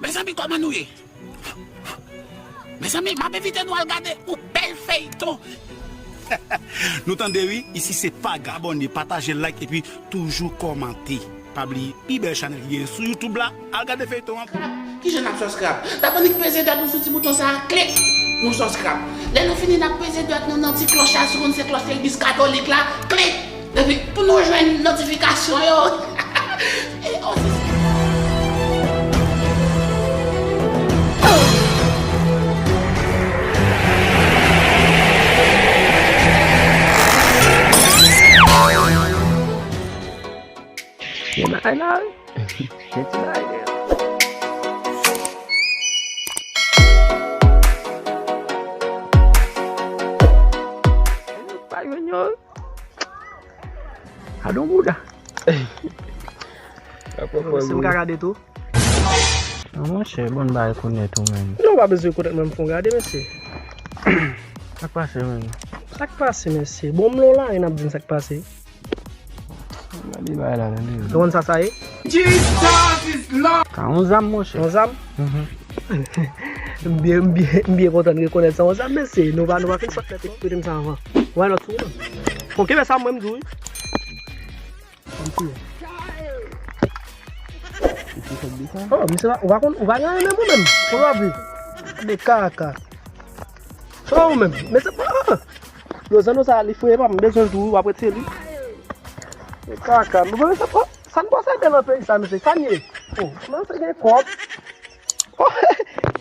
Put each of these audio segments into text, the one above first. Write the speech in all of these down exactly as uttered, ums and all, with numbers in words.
Mezanmi, kòman nou ye? Mezanmi, m ap envite nou al gade yon bèl feyton. Nou tande wi, isi se Paga. Abòne, pataje, like epi toujou kòmante. Pa bliye, pi bèl chanèl ki genyen sou YouTube la, al gade feyton an. Kijan n ap subscribe? Dabò n peze dwèt nou sou ti bouton sa a, klik, nou subscribe. Lè nou fini, n ap peze dwèt nou nan ti klòch la, si w konn se klòch legliz katolik la, klik. Epi, pou nou jwenn notifikasyon yo. E, oh, se sa. Gen bagay la, wi. Gen ti bagay deyò. Pa jwenn yo. Gadon bouda. Mesye, m ka gade tou? Non, monchè, bon bagay kounye tou, menm. Non, pa bezwen konnen, menm fon gade, mesye. Sa k pase, menm? Sa k pase, mesye? Bon, m lon la, e n ap di m sa k pase. Gade bagay la, tande. Ou konn sa sa ye? Jesus is Lord! Sa yon zam, monchè. Yon zam? Mhm. M byen, m byen, m byen kontan n rekonèt sa yon zam, mesye. Nou pa, nou pa fin sot fè eksplike m sa anvan. Why not, tou, non? Fon kenbe sa, mwen, m di w, wi. Kòmsi. Oh, misye pa, ou pa konn, ou pa gen anyen menm ou menm. Kote w ap viv? De kaka. Sa ou menm? Men se pa. Lozano sa li fre pa m bezwen l tou, w ap rete li. De kaka. Nou pa sa pa. Sa n pase de nan peyi sa, mesye. Sa n ye. Oh, kòmanse gen kòb. Oh,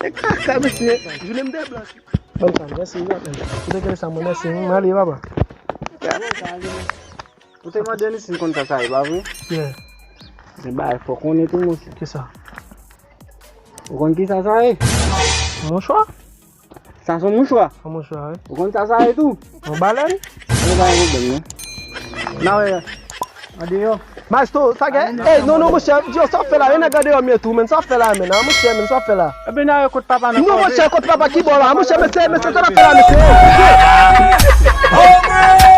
de kaka, mesye. Jounen m de blanch. Ban m sa, mèsi, wi, atèn. Ou te kele sa, mwen, mèsi, wi. M ale, papa. Ou te mande ni si m konn sa sa ye, pa vre? Yeah. Se bagay fò konnen tou, monchè. Kisa? Ou konn kisa sa ye? Mouchwa? Sa se yon mouchwa? Yon mouchwa, wi. Ou konn sa sa ye tou? Yon balèn? Yon balèn pwoblèm, non? N a wè. Andeyò. Maestro, sa gen? Ey, non, non, monchè, di yo sa w ap fè la, e nèg andeyò m ye tou, men sa w ap fè la, men, a, monchè, men sa w ap fè la. Ebyen, n a wè kot papa nan. Non, monchè, kot papa ki bò la, monchè, mesye, mesye, sa n ap fè la, mesye.